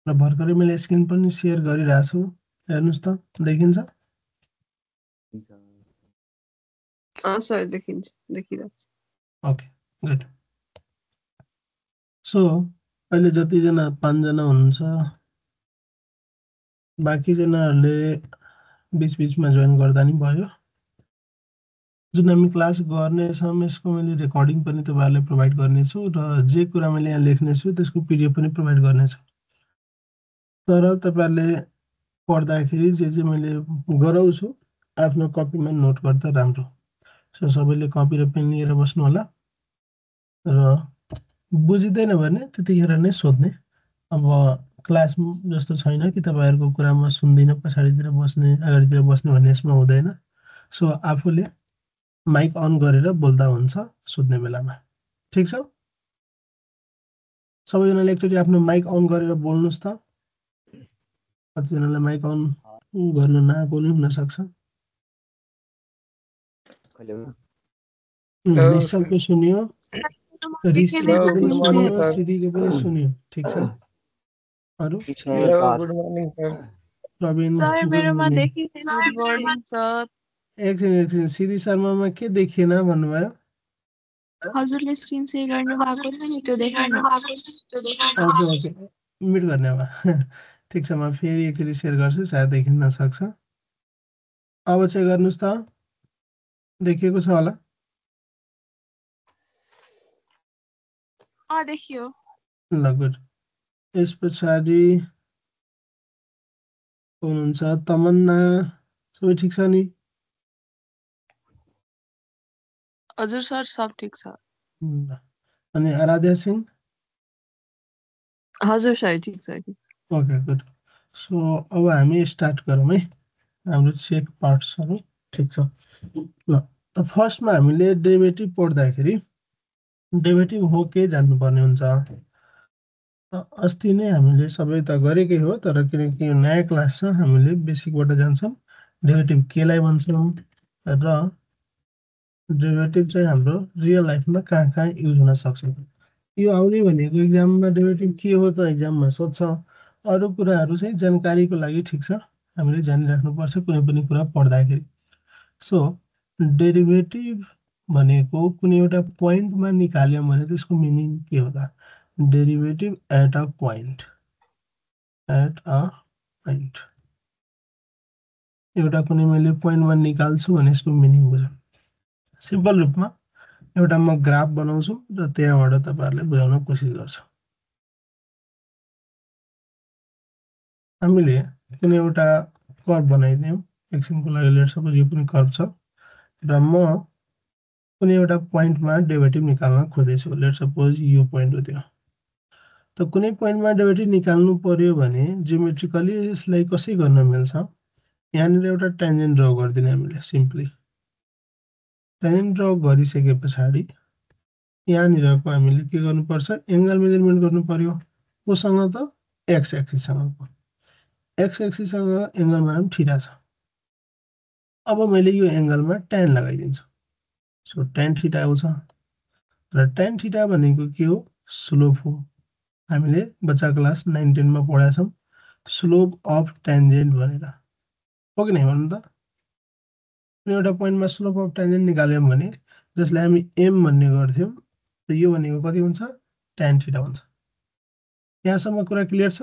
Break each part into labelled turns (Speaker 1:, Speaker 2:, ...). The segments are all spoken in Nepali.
Speaker 1: र भर्खरै मैले स्क्रिन पनि सेयर गरिरहेको छु हेर्नुस् त देखिन्छ
Speaker 2: सर देखिरहेछ
Speaker 1: ओके गुड सो अहिले जतिजना 5 जना हुनुहुन्छ बाँकी जनाहरूले बीच-बीचमा जोइन गर्दा नि भयो जुन हामी क्लास गर्नेछौँ यसको मैले रेकर्डिङ पनि तपाईहरुलाई प्रोभाइड गर्नेछु र जे कुरा मैले यहाँ लेख्नेछु त्यसको पीडीएफ पनि प्रोभाइड गर्नेछु तर तपाईहरुले पढ्दाखेरि जे मैले गराउँछु आफ्नो कपीमा नोट गर्दा राम्रो सो सबैले कपी र पेन लिएर बस्नु होला र बुझिदैन भने त्यतिखेर नै सोध्ने अब क्लास जस्तो छैन कि तपाईहरुको कुरा म सुन्दिन पछाडीतिर बस्ने अगाडितिर बस्ने भन्ने यसमा हुँदैन सो आफूले माइक अन गरेर बोल्दा हुन्छ सोध्ने बेलामा ठीक छ सबैजनाले एकचोटी आफ्नो माइक अन गरेर बोल्नुस् त कतिजनालाई माइक अन गर्न नआएको पनि हुन सक्छ निश्चलको सुनियो ऋषिको पनि सुनियो सिद्धिको पनि सुनियो ठीक छ अरु
Speaker 3: good morning sir
Speaker 1: Praveen
Speaker 2: sir
Speaker 1: good
Speaker 2: मेरोमा
Speaker 1: मर्निङ
Speaker 2: देखिन्छ गुड मर्निङ सर
Speaker 1: एकछिन सिद्धि शर्मामा के देखिएन भन्नुभयो
Speaker 2: हजुरले स्क्रिन शेयर गर्नु भएको छ नि त्यो देखाएन
Speaker 1: ओके ओके म्युट गर्ने अब ठिक छ म फेरि एकचोटि सेयर गर्छु सायद देखिन सक्छ अब चाहिँ गर्नुस् त देखिएको छ होला
Speaker 2: देखियो
Speaker 1: ल गुड यस पछाडि हुनुहुन्छ तमन्ना सबै ठिक छ नि
Speaker 2: हजुर सर सब ठिक छ
Speaker 1: अनि आराध्या सिंह
Speaker 2: हजुर सर ठिक छ
Speaker 1: ओके गुड सो अब हामी स्टार्ट गरौँ है हाम्रो चेक पार्ट्सहरु ठिक छ ल त फर्स्टमा हामीले डेरिभेटिभ पढ्दाखेरि डेरिभेटिभ हो के जान्नुपर्ने हुन्छ अस्ति नै हामीले सबै त गरेकै हो तर किनकि नयाँ क्लास छ हामीले बेसिकबाट जान्छौँ डेरिभेटिभ केलाई भन्छौँ र डेरिभेटिभ चाहिँ हाम्रो रियल लाइफमा कहाँ कहाँ युज हुन सक्छ यो आउने भनेको एक्जाममा डेरिभेटिभ के हो त एक्जाममा सोध्छ अरु कुराहरु चाहिँ जानकारीको लागि ठिक छ हामीले जानिराख्नुपर्छ कुनै पनि कुरा पढ्दाखेरि सो डेरिभेटिभ भनेको कुनै एउटा पोइन्टमा निकाल्यौं भने त्यसको मिनिङ के हो त डेरिभेटिभ एट अ पोइन्ट एउटा कुनै मैले पोइन्टमा निकाल्छु भने यसको मिनिङ बुझ सिम्पल रूपमा एउटा म ग्राफ बनाउँछु र त्यहाँबाट तपाईहरुले बुझाउन कोसिस गर्छु हामीले कुनै एउटा कर्व बनाइदियौं एकछिनको लागि लेट्स सपोज यो पनि कर्व छ र म कुनै एउटा पोइन्टमा डेरिभेटिभ निकाल्न खोज्दैछु लेट्स सपोज यो पोइन्ट हो त्यो त कुनै पोइन्टमा डेरिभेटिभ निकाल्नु पर्यो भने जियोमेट्रिकली यसलाई कसै गर्न मिल्छ यहाँनिर एउटा टेन्जेन्ट ड्रा गर्दिने हामीले सिम्पली टेन्जेन्ट ड्रा गरिसके पछाडि यहाँनिरको हामीले के गर्नुपर्छ एंगल मेजरमेन्ट गर्नु पर्यो कोसँग त एक्स एक्सिस सँगको एक्स एक्सिस सँग एंगल मानौं थीटा छ अब मैले यो एंगलमा tan लगाइदिन्छु सो tan थीटा आउँछ र tan थीटा भनेको के हो स्लोप हो हामीले बच्चा क्लास 9 10 मा पढाएको छौं स्लोप अफ टेन्जेन्ट भनेर हो कि नै भन्नु त कुनै एउटा पोइन्टमा स्लोप अफ टेन्जेन्ट निकाल्यौं भने जसलाई हामी m भन्ने गर्थ्यौं त यो भनेको कति हुन्छ tan थीटा हुन्छ यहाँसम्म कुरा क्लियर छ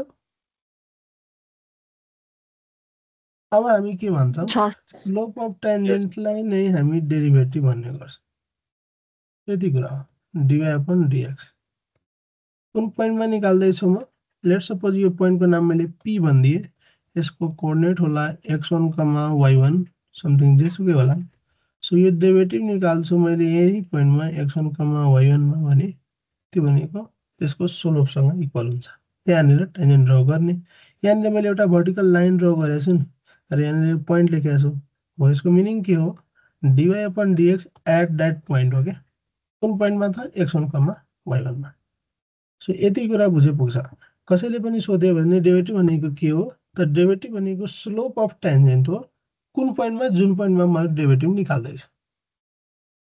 Speaker 1: अब हामी के भन्छौं स्लोप अफ टेन्जेन्टलाई नै हामी डेरिभेटिभ भन्ने गर्छौं यति कुरा हो dy upon dx कुन पोइन्टमा निकाल्दै छु म लेट्स सपोज यो पोइन्टको नाम मैले p भन्दिए यसको कोअर्डिनेट होला x1, y1 समथिङ जेसुकै होला सो यो डेरिभेटिभ निकाल्छु मैले यही पोइन्टमा x1, y1 मा भने त्यो भनेको त्यसको स्लोपसँग इक्वल हुन्छ त्यहाँनिर टेन्जेन्ट ड्रा गर्ने यहाँनिर मैले एउटा भर्टिकल लाइन ड्रा गरेको छु नि र यहाँनिर पोइन्ट लेखेको छु हो यसको मिनिङ के हो dy upon dx at that point हो के कुन पोइन्टमा त x1, y1 मा सो यति कुरा बुझे पुग्छ कसैले पनि सोध्यो भने डेरिभेटिभ भनेको के हो त डेरिभेटिभ भनेको स्लोप अफ टेन्जेन्ट हो कुन पोइन्टमा जुन पोइन्टमा म डेरिभेटिभ निकाल्दै छु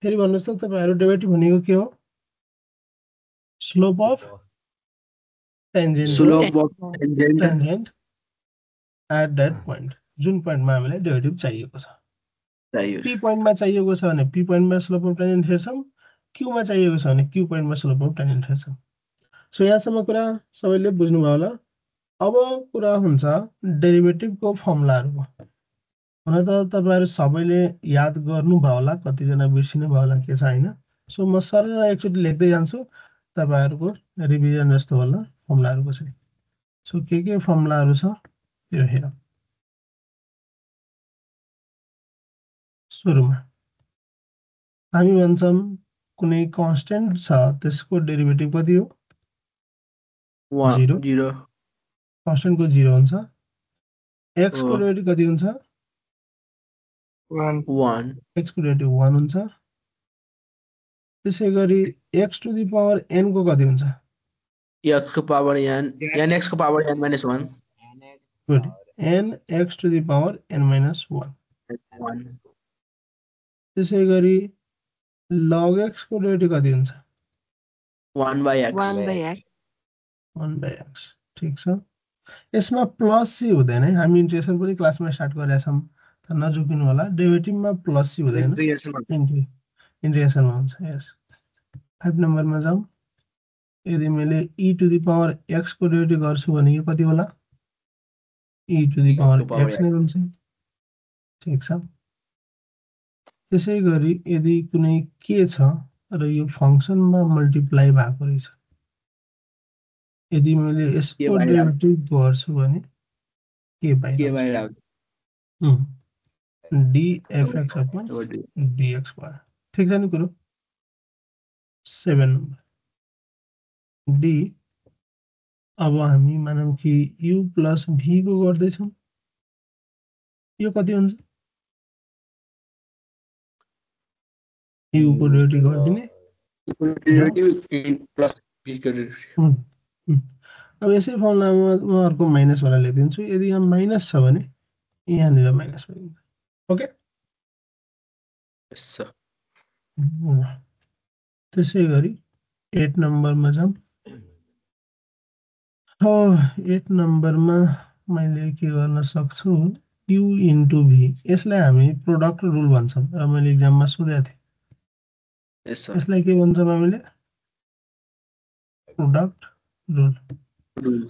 Speaker 1: फेरि भन्नुस् त तपाईहरु डेरिभेटिभ भनेको के हो slope of tangent
Speaker 4: slope of tangent
Speaker 1: tangent at that point जुन पोइन्टमा हामीलाई डेरिभेटिभ चाहिएको छ
Speaker 4: चाहियो
Speaker 1: पी पोइन्टमा चाहिएको छ भने पी पोइन्टमा स्लोप अफ टेन्जेन्ट हेर्छौँ क्यूमा चाहिएको छ भने क्यू पोइन्टमा स्लोप अफ टेन्जेन्ट हेर्छौँ सो यहाँसम्म कुरा सबैले बुझ्नुभयो होला अब कुरा हुन्छ डेरिभेटिभको फर्मुलाहरूको हुन त तपाईँहरू सबैले याद गर्नुभयो होला कतिजना बिर्सिनु भयो होला के छ होइन सो म सरल एकचोटि लेख्दै जान्छु तपाईँहरूको रिभिजन जस्तो होला फर्मुलाहरूको चाहिँ सो के फर्मुलाहरू छ त्यो हेरौँ सुरुमा हामी भन्छौँ कुनै कन्स्टेन्ट छ त्यसको डेरिभेटिभ कति हो 0
Speaker 4: 0
Speaker 1: कन्स्टेन्टको 0 हुन्छ x को
Speaker 4: हो।
Speaker 1: डेरिभेटिभ कति हुन्छ
Speaker 3: 1
Speaker 1: x को डेरिभेटिभ 1 हुन्छ त्यसै गरी x to the power n को कति हुन्छ
Speaker 4: x को पावर n nx को पावर n minus 1
Speaker 1: गुड n x to the power n minus 1 त्यसै गरी log x को डेरिभेटिभ कति हुन्छ
Speaker 4: 1 by x
Speaker 2: 1 by x
Speaker 1: 1 by x ठीक छ यसमा प्लस सी हुँदैन है हामी इन्टिग्रेसन पनि क्लासमा स्टार्ट गरेका छौँ त नझुकिनु होला डेरिभेटिभमा प्लस सी हुँदैन इन्टिग्रेसनमा हुन्छ यस 5 नम्बरमा जाउँ यदि मैले e to the power x को डेरिभेटिभ गर्छु भने यो कति होला e to the power x नै हुन्छ ठीक छ त्यसै गरी यदि कुनै के छ र यो फंक्सनमा मल्टिप्लाई भएको रहेछ यदि मैले यसको डेरिभेटिभ गर्छु भने के बाहिर dfx अपन dx भयो ठीक छ नि कुरो 7 नम्बर d अब हामी मानौँ कि u प्लस v को गर्दैछौँ यो कति हुन्छ u को डेरिभेटिभ गरिदिने अब यसै फर्मुलामा म अर्को माइनस वाला लेखिदिन्छु यदि यहाँ माइनस छ भने यहाँनिर माइनस गरिन्छ ओके त्यसै गरी 8 नम्बरमा जाउँ 8 नम्बरमा मैले के गर्न सक्छु u इन्टु v यसलाई हामी प्रोडक्ट रुल भन्छौँ र मैले एक्जाममा सोधेको थिएँ यसलाई के भन्छौँ हामीले product rule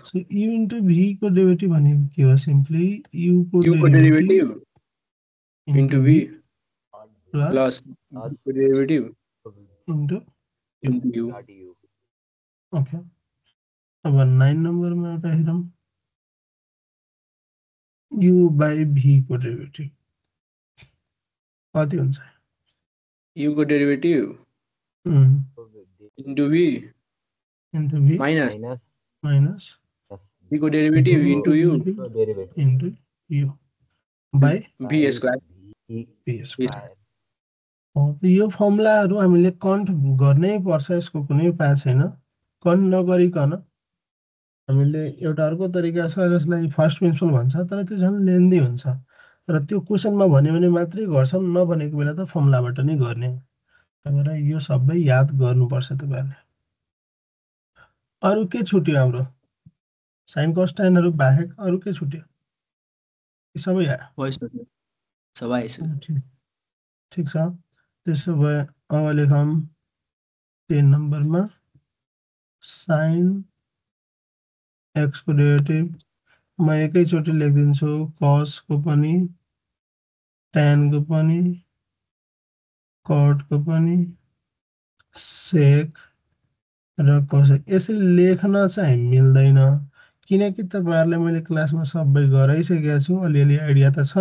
Speaker 1: so u into v को डेरिभेटिभ भनेको के हो सिम्पली u को derivative into v plus
Speaker 4: derivative
Speaker 1: into
Speaker 4: u
Speaker 1: okay अब 9 नम्बरमा एउटा हेरौँ u बाई v को डेरिभेटिभ कति हुन्छ
Speaker 4: u को derivative into v minus v को derivative into u
Speaker 1: by
Speaker 4: v square
Speaker 1: यो फर्मुलाहरू हामीले कन्ट गर्नै पर्छ यसको कुनै उपाय छैन कन्ट नगरिकन हामीले एउटा अर्को तरिका छ जसलाई फर्स्ट प्रिन्सिपल भन्छ तर त्यो झन् लेन्दी हुन्छ र त्यो क्वेसनमा भन्यो भने मात्रै गर्छौँ नभनेको बेला त फर्मुलाबाट नै गर्ने त्यही यो सबै याद गर्नुपर्छ तपाईहरुले अरु के छुट्यो हाम्रो साइन कस टेनहरु बाहेक अरु के छुट्यो सबै ठीक छ त्यसो भए अब लेखौं 10 नम्बरमा साइन x को डेरिभेटिभ म एकैचोटी लेखिदिन्छु cos को पनि tan को पनि cot को पनि sec र cosec यसरी लेख्न चाहिँ मिल्दैन किनकि तपाईहरुले मैले क्लासमा सबै गराइसकेको छु अलिअलि आइडिया त छ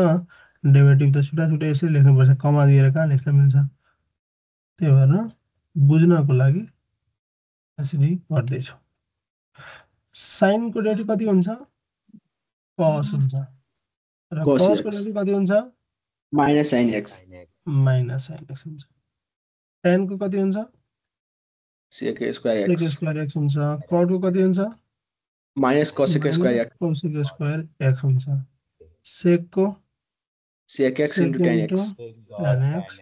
Speaker 1: डेरिभेटिभ त छुटा छुटा यसरी लेख्नुपर्छ कमा दिएर कहाँ लेख्न मिल्छ त्यही भएर बुझ्नको लागि यसरी गर्दै छु साइन को डेरिभेटिभ कति हुन्छ cos हुन्छ र cos को डेरिभेटिभ कति हुन्छ
Speaker 4: माइनस sin x
Speaker 1: हुन्छ tan को कति हुन्छ
Speaker 4: sec स्क्वायर x
Speaker 1: हुन्छ cot को कति हुन्छ
Speaker 4: माइनस cosec स्क्वायर
Speaker 1: x हुन्छ sec को
Speaker 4: sec x into tan x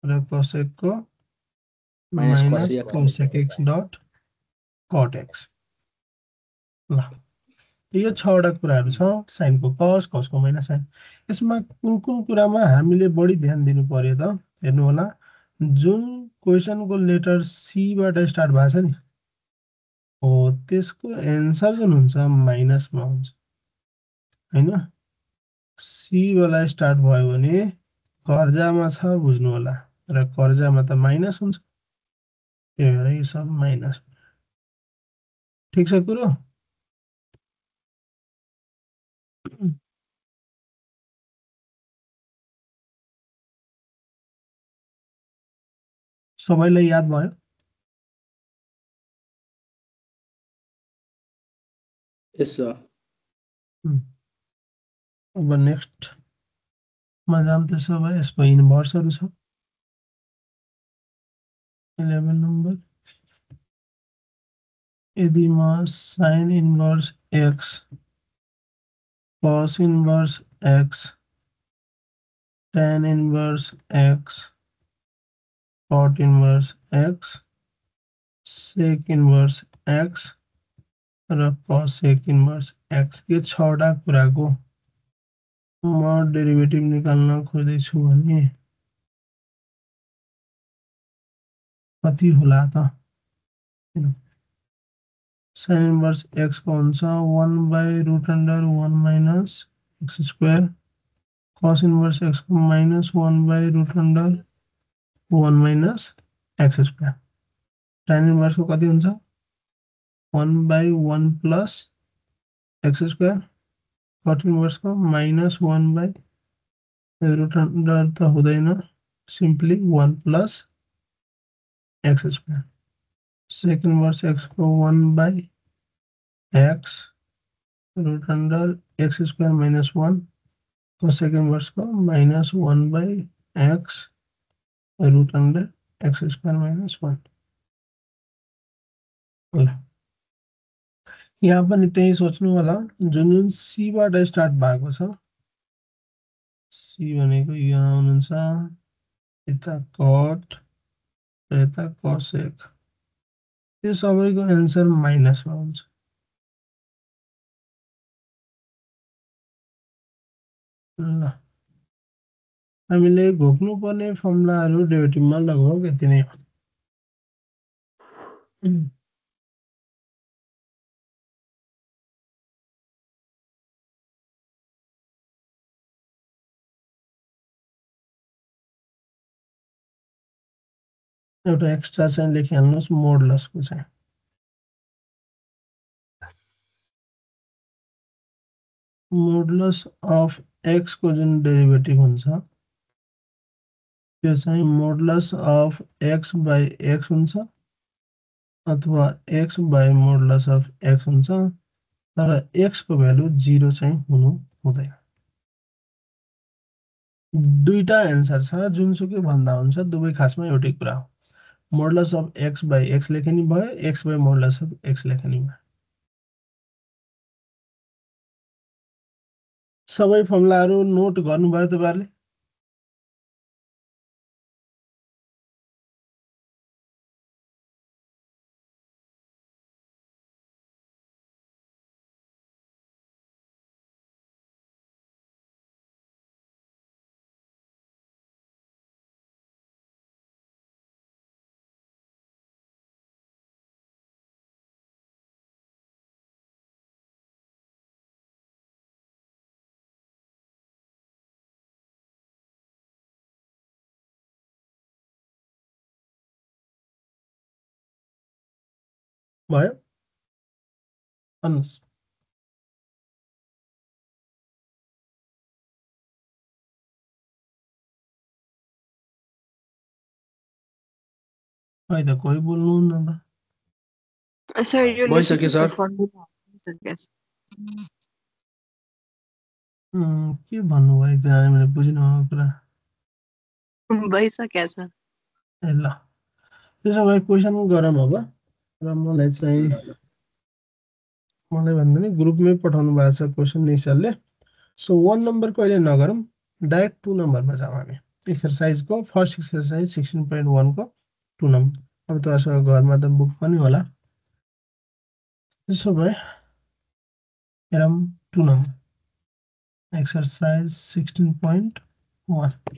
Speaker 1: र cosec को
Speaker 4: minus
Speaker 1: cosec x dot cot x ल यो 6 वटा कुराहरू छ साइनको कस कसको माइनस साइन यसमा कुन कुन कुरामा हामीले बढी ध्यान दिनु पर्यो त हेर्नु होला जुन क्वेशनको लेटर सी बाट स्टार्ट भएको छ नि हो त्यसको एन्सर जुन हुन्छ माइनसमा हुन्छ हैन सी वाला स्टार्ट भयो भने कर्जामा छ बुझ्नु होला र कर्जामा त माइनस हुन्छ त्यही भएर यो सब माइनस ठीक छ कुरो सबैलाई याद भयो
Speaker 4: Yes, sir.
Speaker 1: अब नेक्स्ट मा जाम त्यसो भए यसको इन्भर्सहरू छ 11 नम्बर यदि म sine inverse x cos inverse x tan inverse x cot inverse x sec inverse x र cosec इन्भर्स x यो 6 वटा कुराको म डेरिभेटिभ निकाल्न खोज्दैछु भने कति होला त sin इन्भर्स x को हुन्छ 1/√1 minus x square cos inverse x को minus 1/√1 minus x square tan inverse को कति हुन्छ 1/1 plus x square cot inverse को minus 1/√1 त हुँदैन simply 1 plus x square sec inverse x को 1/x √x square minus 1 cosec inverse को minus 1/x √x square minus 1 ल यहाँ पनि त्यही सोच्नु होला जुन जुन सी बाट स्टार्ट भएको छ सी भनेको यहाँ हुनुहुन्छ यता cot र यता cosec यो सबैको एन्सर माइनसमा हुन्छ ल हामीले घोक्नुपर्ने फर्मुलाहरू डेरिभेटिभमा लगभग यति नै हो एउटा एक्स्ट्रा चाहिँ लेखिहाल्नुहोस् मोडुलसको चाहिँ मोडुलस अफ एक्स को जुन डेरिभेटिभ हुन्छ त्यो चाहिँ modulus of x by x हुन्छ अथवा x by modulus of x हुन्छ तर एक्स को भ्यालु 0 चाहिँ हुनु हुँदैन दुईटा एन्सर छ जुनसुकै भन्दा हुन्छ दुवै खासमा एउटै कुरा हो modulus of x by x लेखे नि भयो x by modulus of x लेखे नि भयो सबै फर्मुलाहरू नोट गर्नुभयो तपाईहरुले भयो भन्नुस् खै त कोही बोल्नुहुन्न त
Speaker 2: सर यो
Speaker 4: भइसक्यो सर
Speaker 2: फर्मुला
Speaker 1: के भन्नुभयो एकजनाले मैले बुझिनँ कुरा
Speaker 2: भइसक्यो छ
Speaker 1: ए ल त्यसो भए क्वेसन गरौँ अब र मलाई चाहिँ मलाई भन्दा नि ग्रुपमै पठाउनु भएको छ क्वेसन निशालले सो 1 नम्बर कहिले नगरौँ डाइरेक्ट 2 नम्बरमा जाउँ हामी एक्सरसाइजको फर्स्ट एक्सरसाइज 16.1 को 2 नम्बर अब तपाईहरुसँग घरमा त बुक पनि होला त्यसो भए हेरौँ 2 नम्बर एक्सरसाइज 16.1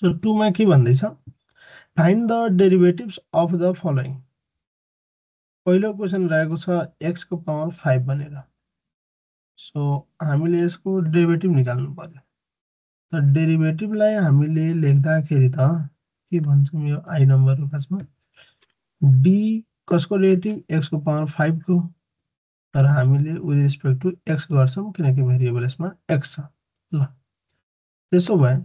Speaker 1: सो 2 मा के भन्दैछ find the derivatives of the following पहिलो क्वेशन रहेको छ x को पावर 5 भनेर सो हामीले यसको डेरिभेटिभ निकाल्नु पर्यो त डेरिभेटिभलाई हामीले लेख्दाखेरि त के भन्छौँ यो i नम्बरको खासमा d कसको डेरिभेटिभ x को पावर 5 को तर हामीले विथ रिस्पेक्ट टु x गर्छौँ किनकि भेरिएबल यसमा x छ ल त्यसो भए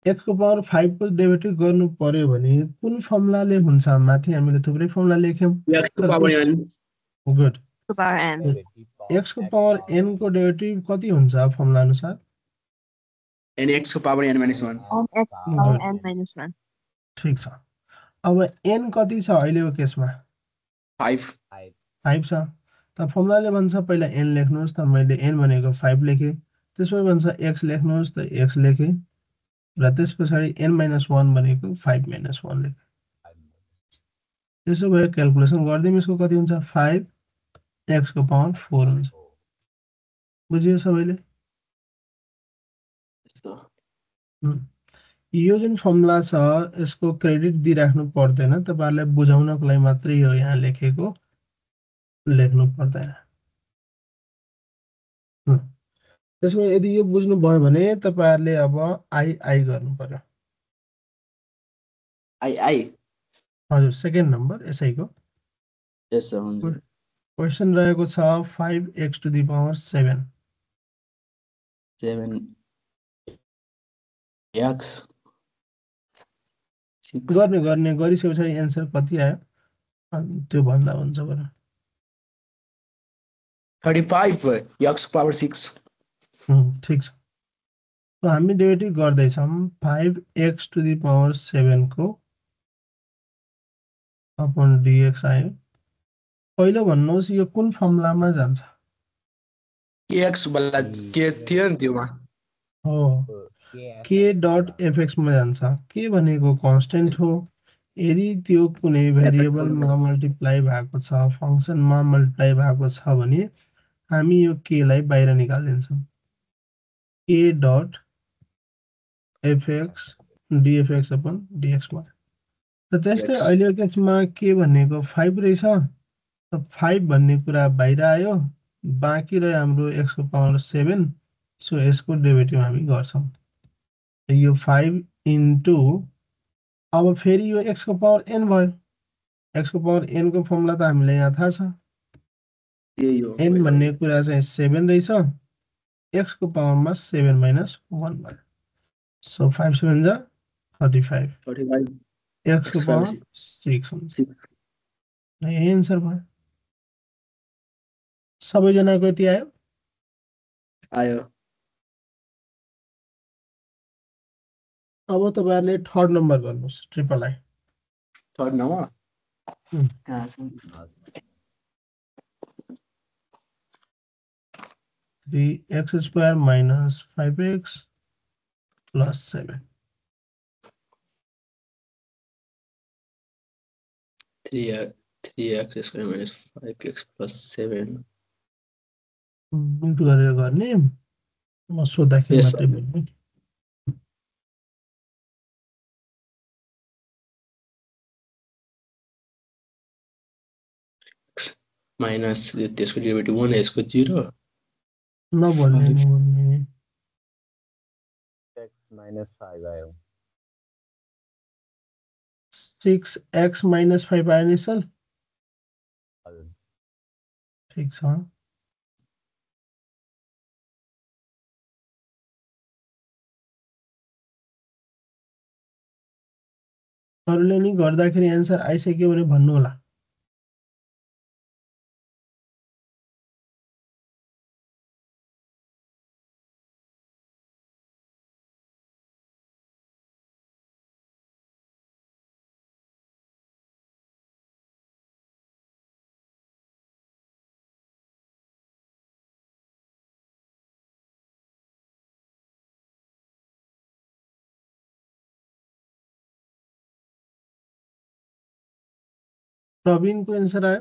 Speaker 1: x को पावर 5 को डेरिभेटिभ गर्नु पर्यो भने कुन फर्मुलाले हुन्छ माथि हामीले थुप्रै फर्मुला लेख्यौं
Speaker 4: x को power n
Speaker 1: good
Speaker 2: power n.
Speaker 1: x को पावर n को डेरिभेटिभ कति हुन्छ फर्मुला अनुसार
Speaker 4: n x को power n minus 1
Speaker 2: On x power n minus 1.
Speaker 1: ठीक छ अब n कति छ अहिलेको केसमा
Speaker 4: 5
Speaker 1: 5 छ त फर्मुलाले भन्छ पहिला n लेख्नुहोस् त मैले n भनेको 5 लेखेँ त्यसपछि भन्छ x लेख्नुहोस् त x लेखेँ र त्यसपछि n - 1 भनेको 5 - 1 लेखेँ त्यसो भए क्याल्कुलेसन गर्दिम यसको कति हुन्छ 5 x को पावर 4 हुन्छ बुझियो सबैले यो जुन फर्मुला छ यसको क्रेडिट दिइराख्नु पर्दैन तपाईहरुलाई बुझाउनको लागि मात्रै हो यहाँ लेखेको लेख्नु पर्दैन त्यसो यदि यो बुझ्नु भयो भने तपाईहरुले अब आई गर्नु पर्यो
Speaker 4: आई
Speaker 1: हजुर सेकेन्ड नम्बर यसैको
Speaker 4: यस हुन्छ
Speaker 1: क्वेशन रहेको छ 5x to the power 7
Speaker 4: 7 x 6
Speaker 1: गर्ने गरिसकेपछि एन्सर कति आयो अनि त्यो भन्दा हुन्छ बरु
Speaker 4: 35 x पावर 6
Speaker 1: ठीक छ त हामी डेरिभेटिभ गर्दै छौं 5x टु द पावर 7 को अपन dx आयो पहिलो भन्नुहोस् यो कुन फर्मुलामा जान्छ
Speaker 4: x बल्ला के थियो नि त्योमा
Speaker 1: हो k डट fx मा जान्छ के भनेको कन्स्टेन्ट हो यदि त्यो कुनै भेरिएबलमा मल्टिप्लाई भएको छ फंक्सनमा मल्टिप्लाई भएको छ भने हामी यो k लाई बाहिर निकाल्दिन्छौं k dot fx dfx upon dx मा त त्यस्तै अहिलेको केसमा k भनेको 5 रहेछ त 5 भन्ने कुरा बाहिर आयो बाँकी रह्यो हाम्रो x को पावर 7 सो यसको डेरिभेटिभ हामी गर्छौं यो 5 इन्टु अब फेरि यो x को पावर n भयो x को पावर n को फर्मुला त हामीलाई यहाँ थाहा छ
Speaker 4: यही हो
Speaker 1: n भन्ने कुरा चाहिँ 7 रहेछ x को पावरमा 7 - 1 भयो सो 5 7 जा 35
Speaker 4: 35
Speaker 1: x को पावर 6 हुन्छ यही एन्सर भयो सबैजनाको यति आयो
Speaker 4: आयो
Speaker 1: अब तपाईहरुले थर्ड नम्बर गर्नुस् triple I
Speaker 4: third number
Speaker 1: Hmm. 3x square minus 5x plus 7
Speaker 4: 3x square minus 5x plus 7
Speaker 1: मिल्ट गरेर गर्ने म सोध्दाखेरि
Speaker 4: Yes,
Speaker 1: मात्रै
Speaker 4: sir.
Speaker 1: भन्नु
Speaker 4: minus त्यसको डेरिभेटिभ 1 यसको 0
Speaker 1: नभन्ने नभन्ने
Speaker 3: x minus 5 आयो
Speaker 1: 6x minus 5 आयो नि सर
Speaker 3: हजुर
Speaker 1: ठीक छ अरूले नि गर्दाखेरि एन्सर आइसक्यो भने भन्नु होला प्रवीणको एन्सर आयो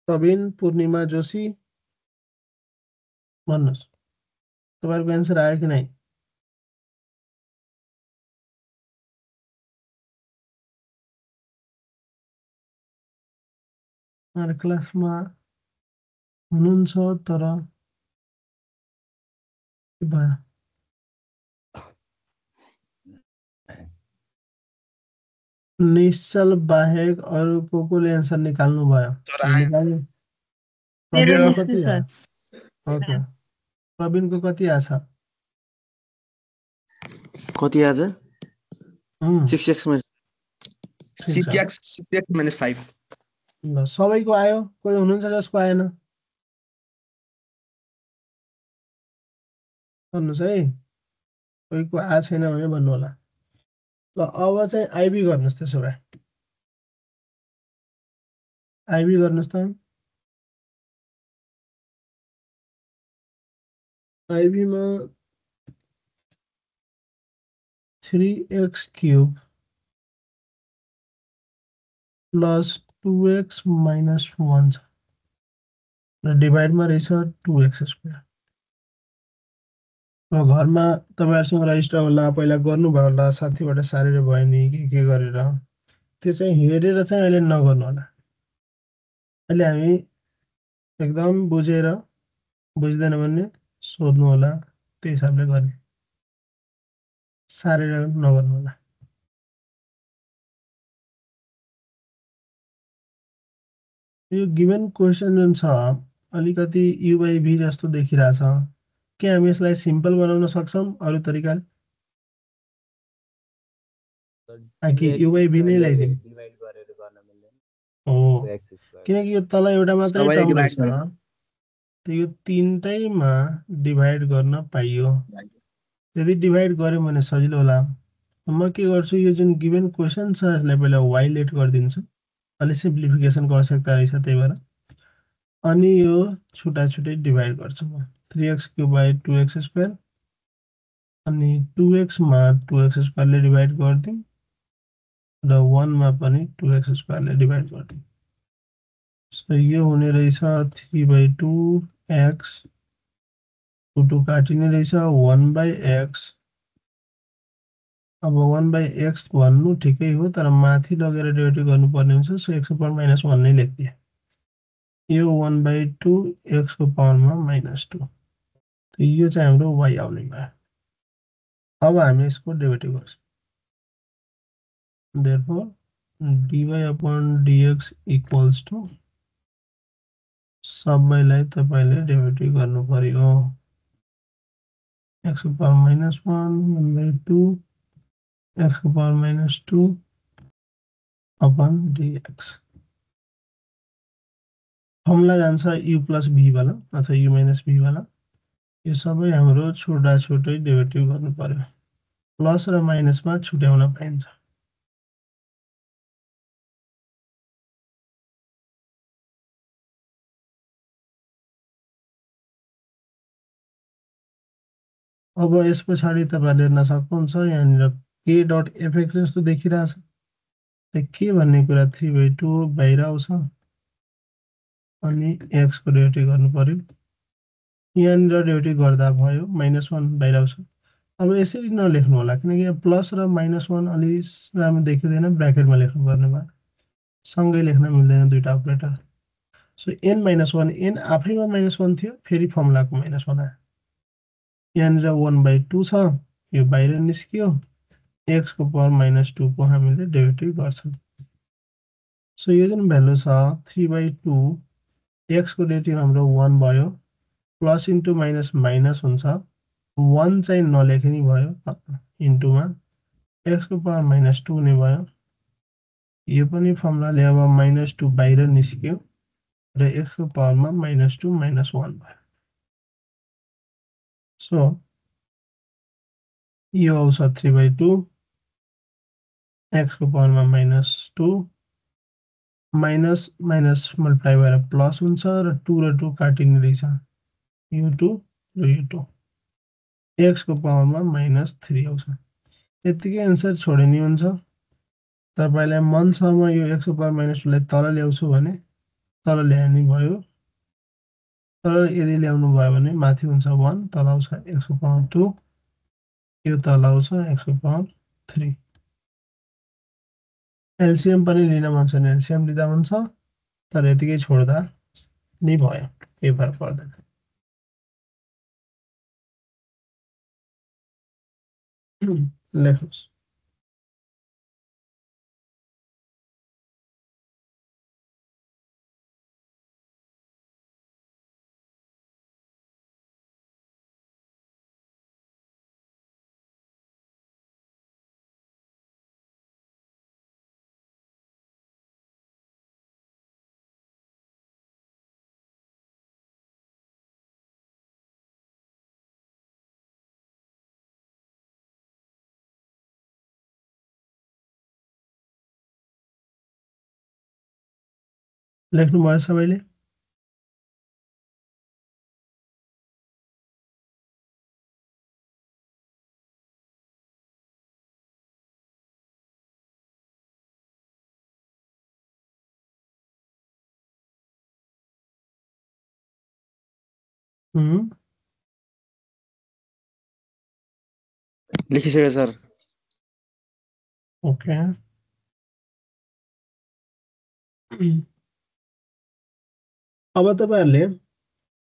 Speaker 1: प्रवीण पूर्णिमा जोशी भन्नुहोस् तपाईहरुको आन्सर आयो कि नै हाम्रो क्लासमा हुनुहुन्छ तर के भयो निश्चल बाहेक अरु कोले आन्सर निकाल्नु भयो निकाल्नु
Speaker 5: मेरो
Speaker 1: प्रवीणको
Speaker 5: निस्क्यो
Speaker 1: कति
Speaker 5: सर
Speaker 1: आयो ओके प्रवीणको कति आछ
Speaker 6: कति आज
Speaker 1: उम्,
Speaker 6: 6x मा
Speaker 1: ठिक छ
Speaker 4: 6x minus 5
Speaker 1: ल सबैको आयो कोही हुनुहुन्छ जसको आएन भन्नुहोस् है कोहीको आएको छैन भने भन्नु होला ल अब चाहिँ आइबी गर्नुहोस् त्यसो भए आइबी गर्नुहोस् त आइबीमा 3x cube plus 2x minus 1 छ र डिभाइडमा रहेछ 2x स्क्वायर अब घरमा तपाईहरुसँग रजिस्टर होला पहिला गर्नुभयो होला साथीबाट सारेर भयो नि के गरेर त्यो चाहिँ हेरेर चाहिँ अहिले नगर्नु होला अहिले हामी एकदम बुझेर बुझ्दैन भने सोध्नु होला त्यही हिसाबले गर्ने सारेर नगर्नु होला यो गिवन क्वेशन जुन छ अलिकति u by v जस्तो देखिरहेछ के हामी यसलाई सिम्पल बनाउन सक्छौं अरु तरिकाले आकि u by v नै ल्याइदिउँ
Speaker 3: डिभाइड गरेर गर्न मिल्दैन
Speaker 1: हो
Speaker 3: 2x स्क्वायर
Speaker 1: किनकि यो तल एउटा मात्रै
Speaker 4: सबैले
Speaker 1: टर्म
Speaker 4: divide
Speaker 1: रहेछ त यो तीनटैमा डिभाइड गर्न पाइयो यदि डिभाइड गर्यो भने सजिलो होला म के गर्छु यो जुन गिवन क्वेशन छ यसलाई पहिला y लेट गरिदिन्छु अलि सिम्प्लिफिकेसनको आवश्यकता रहेछ त्यही भएर अनि यो छुटा छुटै डिभाइड गर्छु म 3x cube by 2x square अनि 2x मा 2x स्क्वायर ले डिभाइड गर्दिउँ र 1 मा पनि 2x स्क्वायर ले डिभाइड गर्दिउँ सो यो हुने रहेछ 3/2x 2 काटिने रहेछ 1/x अब 1/x भन्नु ठिकै हो तर माथि लगेर डेरिभेटिभ गर्नुपर्ने हुन्छ सो x को पावर -1 नै लेख्दिए यो 1/2 x को पावरमा -2 त यो चाहिँ हाम्रो y आउने भयो अब हामी यसको डेरिभेटिभ गर्छौं therefore dy/dx equals to सबैलाई तपाईले डेरिभेटिभ गर्नु पर्यो x को पावर -1 1/2 x को पावर -2 upon dx फर्मुला जान्छ u plus v वाला अथवा u minus v वाला यो सबै हाम्रो छोटा छोटै डेरिभेटिभ गर्नु पर्यो प्लस र माइनसमा छुट्याउन पाइन्छ अब यस पछाडी तपाईहरुले हेर्न सक्नुहुन्छ यहाँनिर k डट fx जस्तो देखिरहेछ त के भन्ने कुरा 3/2 बाहिर आउँछ अनि x को डेरिभेटिभ गर्नु पर्यो यहाँनिर डेरिभेटिभ गर्दा भयो -1 बाहिर आउँछ अब यसरी नलेख्नु होला किनकि यहाँ प्लस र -1 अलि राम्रो देखिदैन ब्र्याकेटमा लेख्नु पर्ने भयो सँगै लेख्न मिल्दैन दुईटा अपरेटर सो n -1 n आफैमा -1 थियो फेरि फर्मुलाको -1 आयो यहाँनिर 1/2 छ यो बाहिर निस्कियो x को पावर -2 को हामीले डेरिभेटिभ गर्छौं सो यो जुन भ्यालु छ 3/2 x को डेरिभेटिभ हाम्रो 1 भयो प्लस इन्टु माइनस माइनस हुन्छ 1 चाहिँ नलेख्ने भयो इन्टुमा x को पावर -2 हुने भयो यो पनि फर्मुलाले अब -2 बाहिर निस्क्यो र x को पावरमा -2 -1 भयो सो यो आउँछ 3/2 x को पावरमा -2 माइनस माइनस मल्टिप्लाई भएर प्लस हुन्छ र 2 र 2 काटिने रहेछ यो 2 र यो 2 x को पावरमा -3 आउँछ यतिकै आन्सर छोडिने हुन्छ तपाईलाई मनसम्म यो x को पावर -2 लाई तल ल्याउँछु भने तल ल्याउने भयो तर यदि ल्याउनु भयो भने माथि हुन्छ 1 तल आउँछ x को पावर 2 यो तल आउँछ x को पावर 3 एलसीएम पनि लिन मन छ भने एलसीएम लिँदा हुन्छ तर यतिकै छोड्दा नि भयो केही फरक पर्दैन लेख्नुस् लेख्नु भयो सबैले
Speaker 4: लेखिसक्यो सर
Speaker 1: ओके अब तपाईहरुले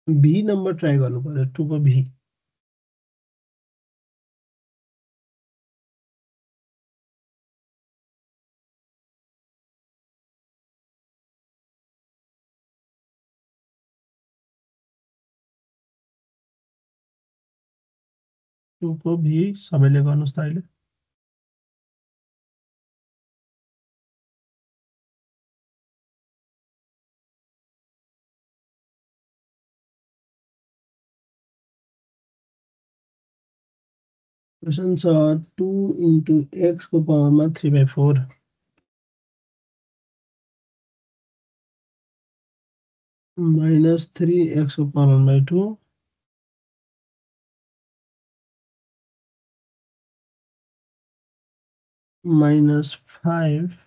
Speaker 1: भी नम्बर ट्राई गर्नु पर्यो 2 को भी 2 को भी सबैले गर्नुस् त अहिले क्वेशन छ 2 into x को पावरमा 3/4 minus 3x को पावर 1/2 minus 5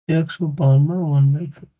Speaker 1: x को पावरमा 1/4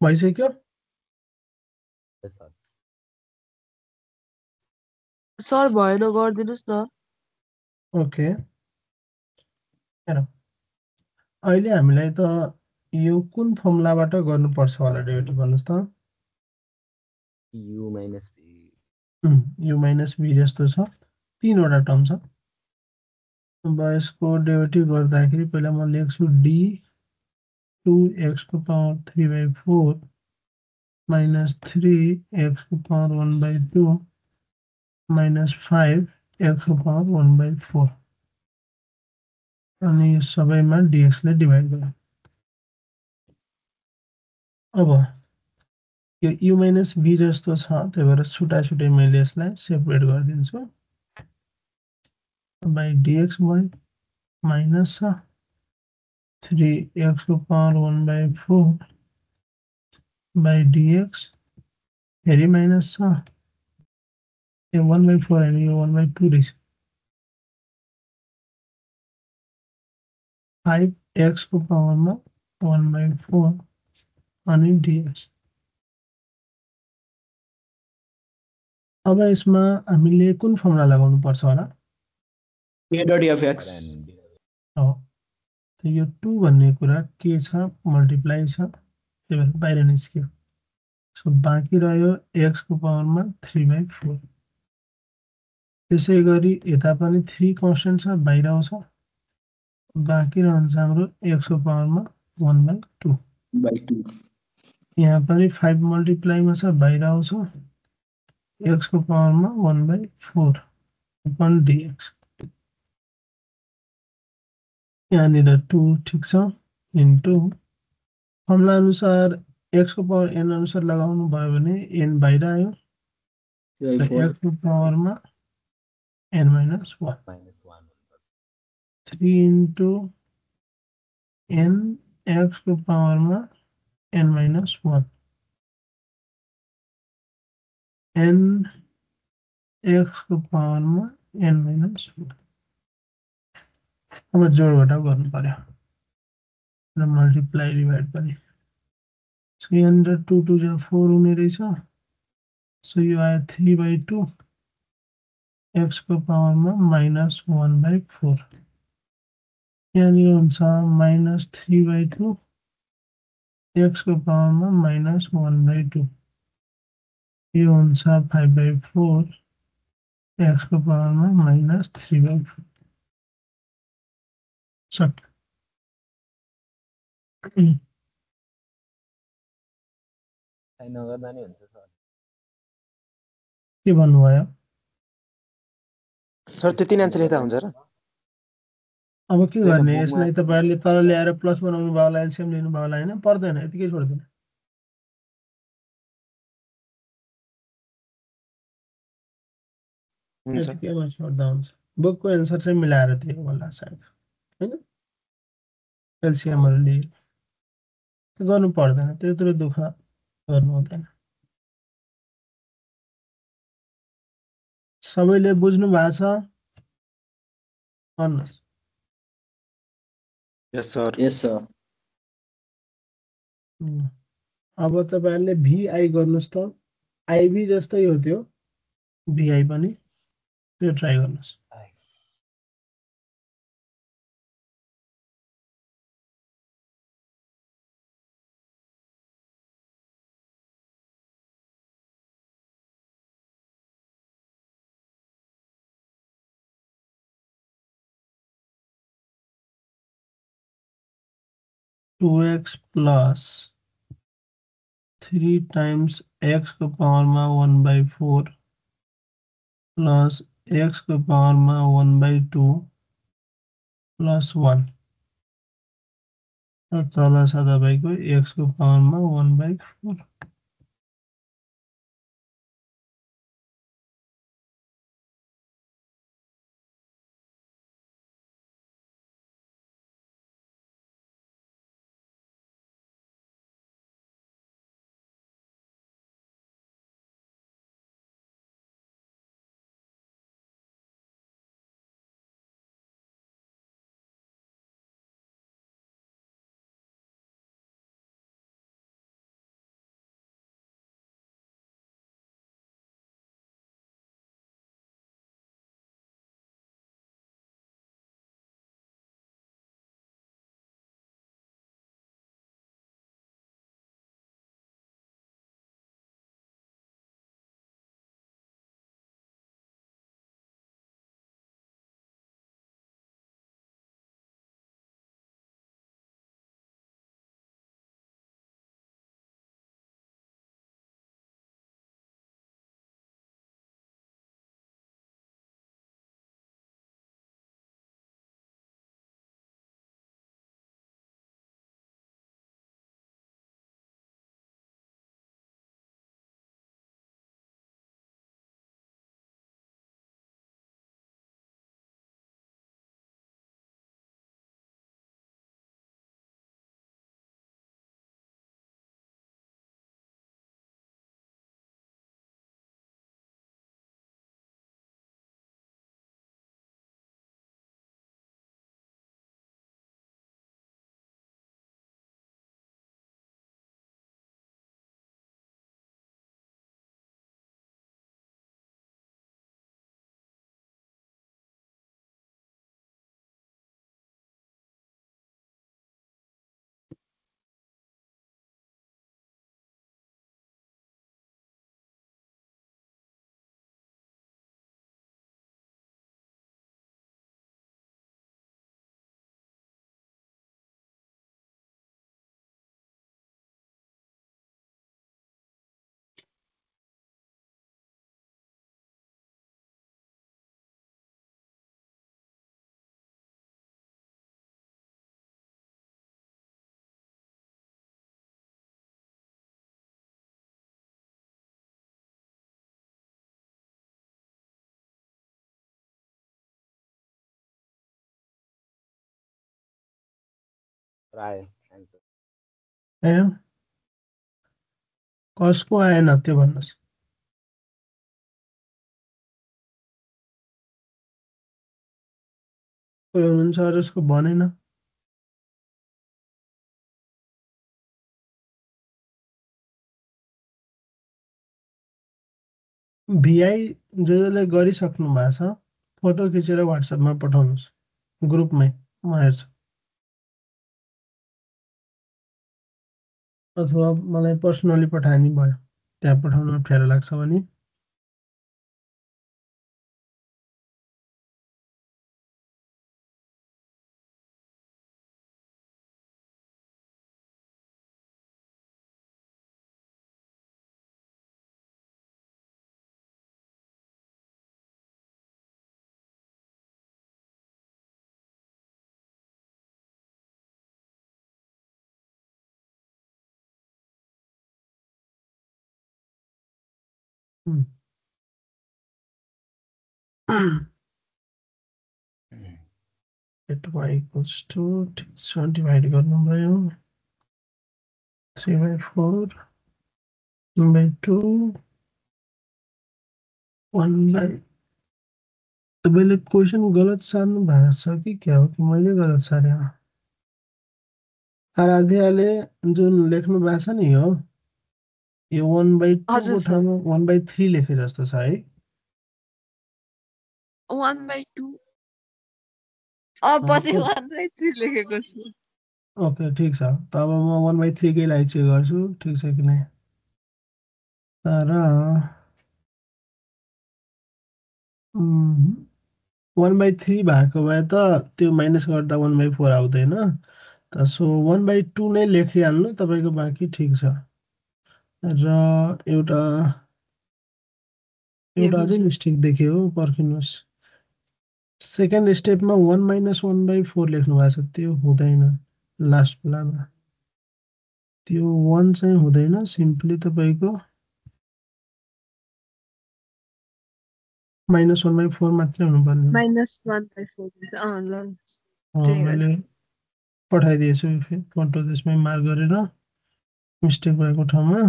Speaker 1: भइसक्यो
Speaker 3: Yes, sir.
Speaker 5: सर भएन गरिदिनुस् न
Speaker 1: ओके हेर अहिले हामीलाई त यो कुन फर्मुलाबाट गर्नुपर्छ होला डेरिभेटिभ भन्नुस् त
Speaker 3: U minus V.
Speaker 1: U minus V जस्तो छ तीनवटा टर्म छ अब यसको डेरिभेटिभ गर्दाखेरि पहिला म लेख्छु डी 2x को पावर 3/4 minus 3x को पावर 1/2 minus 5x को पावर 1/4 अनि यो सबैमा dx ले डिभाइड गरौँ अब यो u minus b जस्तो छ त्यही भएर छुटा छुटै मैले यसलाई सेपरेट गरिदिन्छु by dx भयो माइनस छ 3x को पावर 1/4 by dx फेरि माइनस छ यो 1/4 हैन यो 1/2 रहेछ 5x को पावरमा 1/4 अनि dx अब यसमा हामीले कुन फर्मुला लगाउनु पर्छ होला
Speaker 4: A dot fx.
Speaker 3: And
Speaker 1: हो त यो 2 भन्ने कुरा के छ मल्टिप्लाई छ त्यही भएर बाहिर निस्क्यो सो बाँकी रह्यो x को पावरमा 3/4 त्यसै गरी यता पनि 3 कन्स्टेन्ट छ बाहिर आउँछ बाँकी रहन्छ हाम्रो x को पावरमा 1/2
Speaker 4: By 2.
Speaker 1: यहाँ पनि 5 मल्टिप्लाईमा छ बाहिर आउँछ x को पावरमा 1/4 upon dx यहाँनिर 2 ठिक छ इन्टु फर्मुला अनुसार x को पावर n अनुसार लगाउनु भयो भने n बाहिर आयो
Speaker 4: By
Speaker 1: र
Speaker 4: 4.
Speaker 1: x को पावरमा n - 1
Speaker 3: minus 1.
Speaker 1: 3 into n x को पावरमा n - 1 n x को पावरमा n - 1 अब जोडघटाउ गर्नु पर्यो र मल्टिप्लाई डिभाइड पनि सो यहाँनिर 2 2 जा 4 हुने रहेछ सो यो आयो 3/2 x को पावरमा -1/4 यहाँनिर हुन्छ -3/2 x को पावरमा -1/2 यो हुन्छ 5/4 x को पावरमा -3/4 सट
Speaker 3: साइन नगर्दा नि हुन्छ सर
Speaker 1: के भन्नुभयो
Speaker 6: सर त्यति नै आन्सर यता हुन्छ र
Speaker 1: अब के
Speaker 3: त्यही त
Speaker 1: गर्ने
Speaker 3: बुकमा
Speaker 1: यसलाई तपाईहरुले तल ल्याएर प्लस बनाउनु भयो होला एलसीएम लिनु भयो होला हैन पर्दैन यतिकै छोड्दिनु
Speaker 6: हुन्छ
Speaker 1: यतिकैमा छोड्दा हुन्छ बुकको एन्सर चाहिँ मिलाएर दिएको होला सायद हैन एलसीएमहरु लिए गर्नु पर्दैन त्यत्रो दुःख गर्नु हुँदैन सबैले बुझ्नु भएको छ भन्नुस्
Speaker 6: यस सर
Speaker 4: Yes, sir.
Speaker 1: अब तपाईहरुले भिआई गर्नुस् त आईबी जस्तै हो त्यो भिआई पनि त्यो ट्राई गर्नुस् two X plus 3 times x को पावरमा 1/4 प्लस x को पावरमा 1/2 प्लस 1 तल छ तपाईको x को पावरमा 1/4
Speaker 3: प्राय एन्सर
Speaker 1: आयो कसको आएन त्यो भन्नुहोस् कोही हुनुहुन्छ अरू जसको भनेन भिआई जसले गरिसक्नु भएको छ फोटो खिचेर व्हाट्सएपमा पठाउनुहोस् ग्रुपमै म हेर्छु अथवा मलाई पर्सनली पठाए नि भयो त्यहाँ पठाउन अप्ठ्यारो लाग्छ भने एट वाई इक्वल्स टू ठिक छ डिभाइड गर्नुभयो 3/4 2/2 1/। तपाईँले क्वेसन गलत सार्नु भएको छ कि क्या हो कि मैले गलत सारे आराध्याले जुन लेख्नु भएको छ नि यो 1/2 को
Speaker 5: हजुर सर।
Speaker 1: ठाउँमा 1/3 लेखे जस्तो छ है
Speaker 2: 1/2
Speaker 5: पछि
Speaker 1: को-
Speaker 5: 1/3 लेखेको छु
Speaker 1: ओके ठिक छ त अब म 1/3 कै लागि चेक गर्छु ठिक छ कि नै तर 1/3 भएको भए त त्यो माइनस गर्दा 1/4 आउँदैन त सो 1/2 नै लेखिहाल्नु तपाईँको बाँकी ठिक छ र एउटा अझै मिस्टेक देख्यो पर्खिनुहोस् सेकेन्ड स्टेपमा 1 - 1/4 लेख्नु भएको छ त्यो हुँदैन लास्ट बेलामा त्यो 1 चाहिँ हुँदैन सिम्पली तपाईँको -1/4 मात्रै हुनुपर्ने
Speaker 5: -1/4 ल
Speaker 1: मैले पठाइदिएछु फोटो त्यसमै मार्क गरेर मिस्टेक भएको ठाउँमा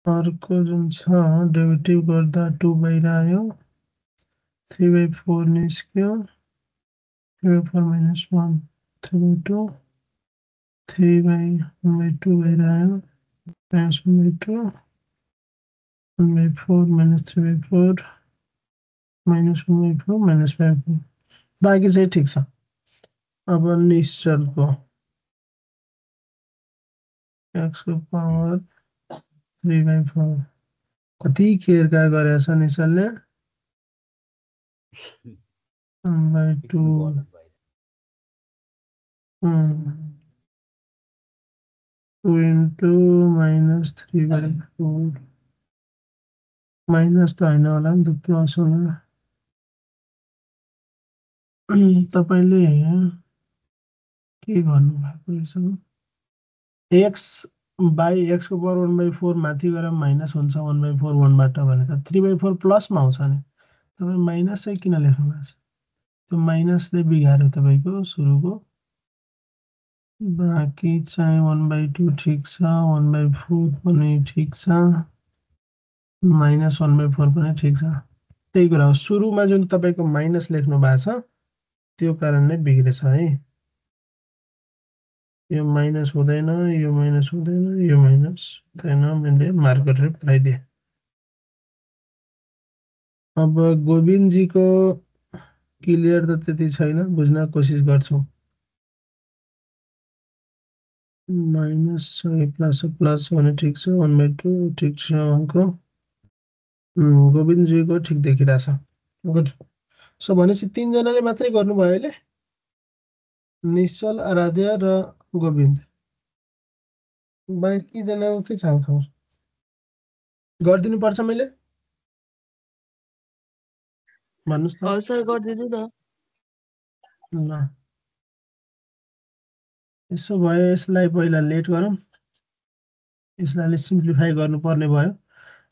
Speaker 1: अर्को जुन छ डेरिभेटिभ गर्दा 2 बाहिर आयो 3/4 निस्क्यो 3/4 - 1 3/2 3/1/2 बाहिर आयो -1/2 1/4 - 3/4 -1/4 -5/4 बाँकी चाहिँ ठिक छ अब निश्चलको x को पावर 3/4 कति केयरकार गरेछ निश्चलले 1/2
Speaker 3: गलत भएछ
Speaker 1: 2 into -3/4 माइनस त होइन होला नि त प्लस होला तपाईले के गर्नु भएको रहेछ x बाई x को पावर 1/4 माथि गएर माइनस हुन्छ 1/4 1 बाट भनेर 3/4 प्लसमा आउँछ नि तपाईँ माइनस चाहिँ किन लेख्नु भएको छ त्यो माइनसले बिगार्यो तपाईँको सुरुको बाँकी चाहिँ 1/2 ठिक छ 1/4 पनि ठिक छ -1/4 पनि ठिक छ त्यही कुरा हो सुरुमा जुन तपाईँको माइनस लेख्नु भएको छ त्यो कारणले बिग्रेछ है यो माइनस हुँदैन यो माइनस हुँदैन यो माइनस हुँदैन मैले मार्क गरेर पठाइदिएँ अब गोविन्दजीको क्लियर त त्यति छैन बुझ्न कोसिस गर्छौँ माइनस प्लस प्लस भने ठिक छ 1/2 ठिक छ अङ्क गोविन्दजीको ठिक देखिरहेछ गुड सो भनेपछि तीनजनाले मात्रै गर्नुभयो अहिले निश्चल आराध्या र गोविन्द बाँकी जनाको के छ खबर गरिदिनु पर्छ मैले भन्नुहोस् त
Speaker 5: सर गरिदिनु न
Speaker 1: ल यसो भयो यसलाई पहिला लेट गरौँ यसलाई सिम्प्लिफाई गर्नुपर्ने भयो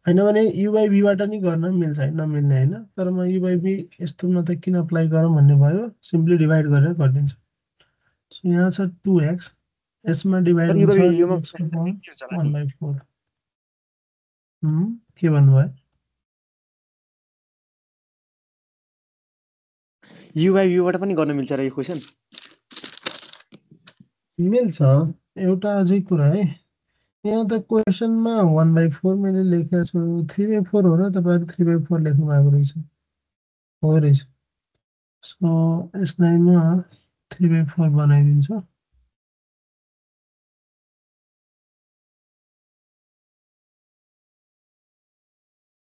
Speaker 1: होइन भने u/v-बाट नि गर्न मिल्छ नमिल्ने होइन तर म u/v यस्तोमा त किन अप्लाई गरौँ भन्ने भयो सिम्पली डिभाइड गरेर गरिदिन्छु सो यहाँ छ 2x यसमा डिभाइड
Speaker 6: तर
Speaker 1: हुन्छ
Speaker 6: योमा
Speaker 1: x को पावर
Speaker 6: के हुन्छ होला
Speaker 1: 1
Speaker 6: नि
Speaker 1: by 4 के भन्नुभयो
Speaker 6: u by u बाट पनि गर्न मिल्छ र यो क्वेशन
Speaker 1: मिल्छ एउटा अझै कुरा है यहाँ त क्वेसनमा 1/4 मैले लेखेको छु 3/4 हो र तपाईहरु 3/4 लेख्नु भएको रहेछ हो रहेछ सो यसलाई म 3/4 बनाइदिन्छु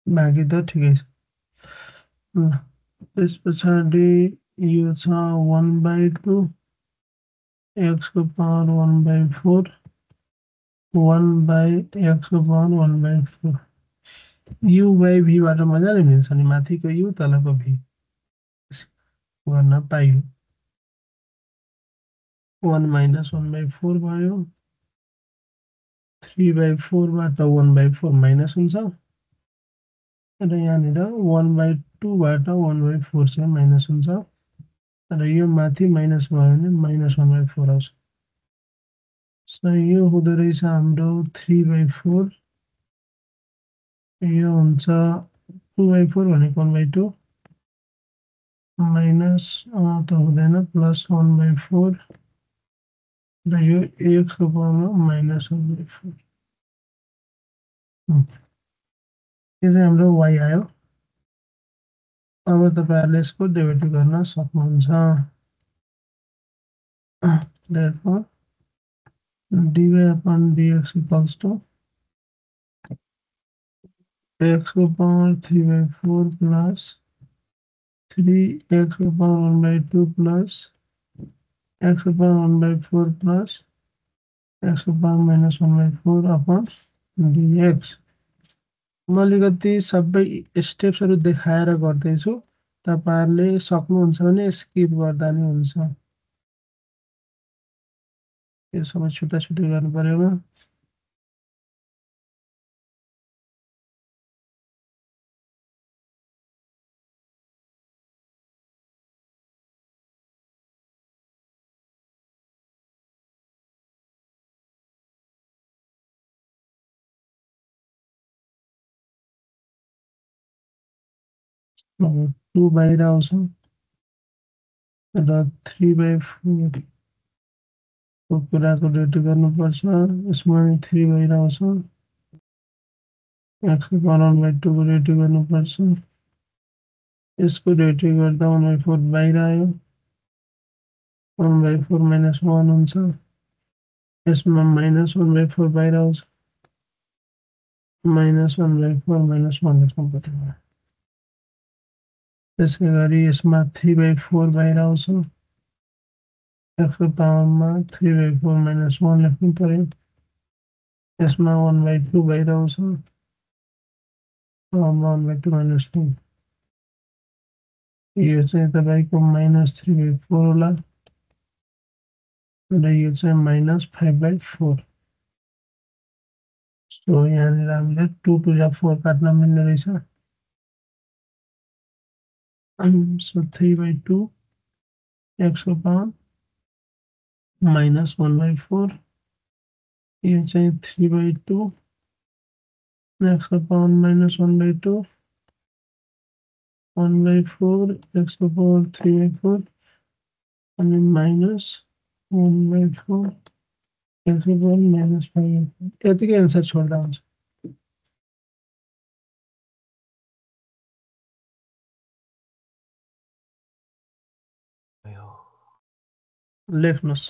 Speaker 1: बाँकी त ठिकै छ ल त्यस पछाडि यो छ 1/2 x को पावर 1/4 1/x को पावर 1/4 u by v बाट मजाले मिल्छ नि माथिको u तलको v गर्न पाइयो 1 minus 1/4 भयो 3/4 बाट 1/4 माइनस हुन्छ र यहाँनिर 1/2 बाट 1/4 चाहिँ माइनस हुन्छ र यो माथि माइनस भयो भने माइनस 1/4 आउँछ सो यो हुँदो रहेछ हाम्रो 3/4 यो हुन्छ 2/4 भनेको 1/2 माइनस त हुँदैन प्लस 1/4 र यो x को पावरमा माइनस 1/4 यो चाहिँ हाम्रो y आयो अब तपाईहरुले यसको डेरिभेटिभ गर्न सक्नुहुन्छ therefore dy upon dx equals to x को पावर 3/4 plus 3x को पावर 1/2 plus x को पावर 1/4 plus x को पावर minus 1/4 upon dx म अलिकति सबै स्टेप्सहरु देखाएर गर्दैछु तपाईहरुले सक्नुहुन्छ भने स्किप गर्दा नि हुन्छ यो सबै छुट्टा छुट्टै गर्नु पर्यो अब 2 बाहिर आउँछ र 3/4 को कुराको डेरिभेटिभ गर्नुपर्छ यसमा 3 बाहिर आउँछ x को पावर 1/2 को डेरिभेटिभ गर्नुपर्छ यसको डेरिभेटिभ गर्दा 1/4 बाहिर आयो 1/4 minus 1 हुन्छ यसमा minus 1/4 बाहिर आउँछ minus 1/4 minus 1 लेख्नु पर्यो त्यसै गरी यसमा 3/4 बाहिर आउँछ x को पावरमा 3/4 minus 1 लेख्नु पर्यो यसमा 1/2 बाहिर आउँछ पावरमा 1/2 minus 1 यो चाहिँ तपाईको -3/4 होला र यो चाहिँ -5/4 सो यहाँनिर हामीले 2 to the 4 काट्न मिल्ने रहेछ सो 3/2 x को पावर -1/4 यो चाहिँ 3/2 x को पावर -1/2 1/4 x को पावर 3/4 अनि -1/4 x को पावर -5 यतिकै आन्सर छोड्दा हुन्छ लेख्नुस्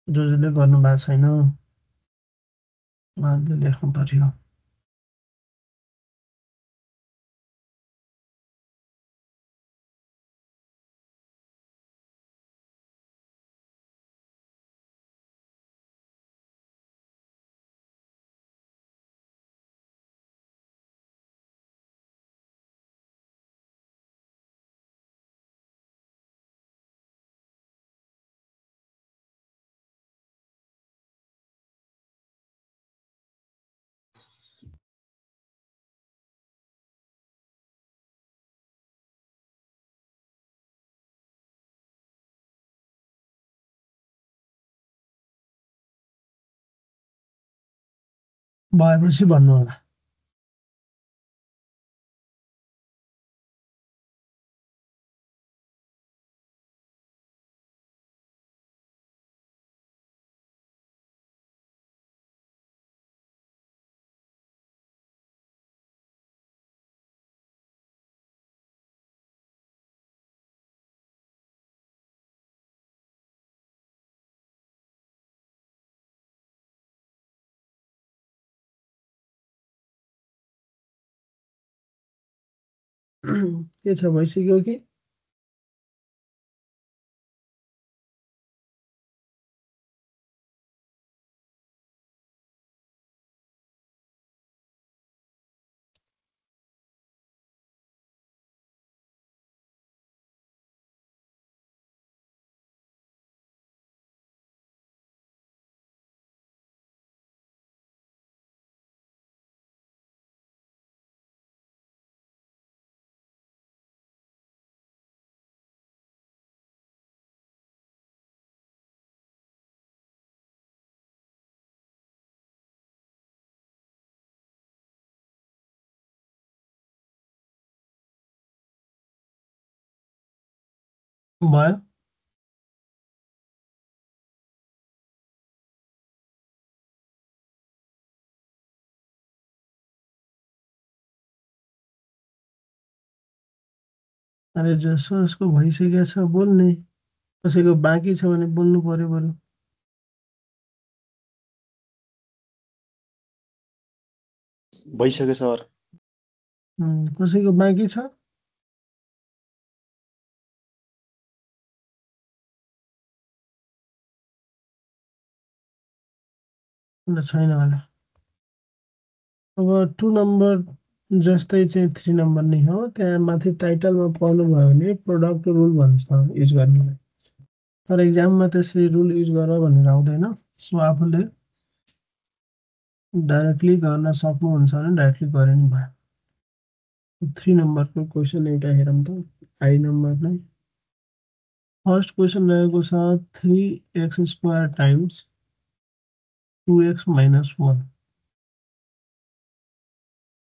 Speaker 1: जसले गर्नु भएको छैन उहाँले लेख्नु पर्यो भएपछि भन्नु होला। के छ भइसक्यो कि? भयो? अरे जसको भइसकेको छ बोल्ने, कसैको बाँकी छ भने बोल्नु पर्यो बरु।
Speaker 6: भइसक्यो सर।
Speaker 1: कसैको बाँकी छ? छैन होला। अब 2 नम्बर जस्तै चाहिँ 3 नम्बर नै हो। त्यहाँ माथि टाइटलमा पढ्नुभयो भने प्रोडक्ट रुल भन्छ युज गर्नुलाई। तर एक्जाममा त्यसरी रुल युज गर भनेर आउँदैन। सो आफूले डाइरेक्टली गर्न सक्नुहुन्छ भने डाइरेक्टली गरे नि भयो। 3 नम्बरको क्वेसन एउटा हेरौँ त। आई नम्बर नै फर्स्ट क्वेसन रहेको छ 3x² times 2x - 1।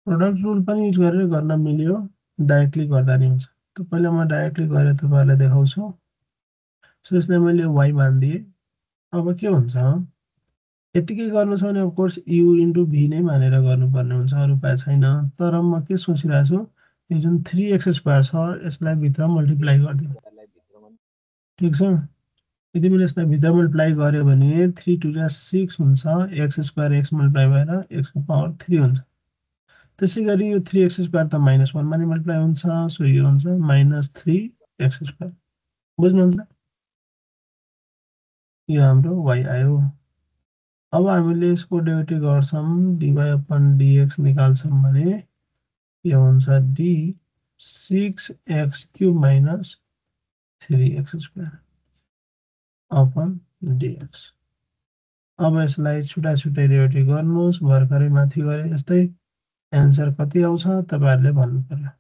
Speaker 1: Product rule पनि युज गरेर गर्न मिल्यो, डाइरेक्टली गर्दा नि हुन्छ। त पहिला म डाइरेक्टली गरेर तपाईँहरूलाई देखाउँछु। सो यसलाई मैले y मानिदिएँ। अब के हुन्छ, यतिकै गर्नु छ भने अफकोर्स u इन्टु v नै मानेर गर्नुपर्ने हुन्छ, अरू उपाय छैन। तर म के सोचिरहेको छु, यो जुन 3x² छ यसलाई भित्र मल्टिप्लाई गरिदिउँ। ठिक छ? यदि मैले यसलाई भित्र मल्टिप्लाई गरेँ भने 3 2 जा 6 हुन्छ, x² x मल्टिप्लाई भएर x को पावर 3 हुन्छ। त्यसै गरी यो 3x² त -1 मा नि मल्टिप्लाई हुन्छ, सो यो हुन्छ -3x²। बुझ्नुहुन्छ? यो हाम्रो y आयो। अब हामीले यसको डेरिभेटिभ गर्छौँ, dy/dx निकाल्छौँ भने यो हुन्छ d6x³ - 3x² अपन dx। अब यसलाई छुटा छुटै डेरिभेटिभ गर्नुहोस्, भर्खरै माथि गरे जस्तै। एन्सर कति आउँछ तपाईहरुले भन्नु पर्यो।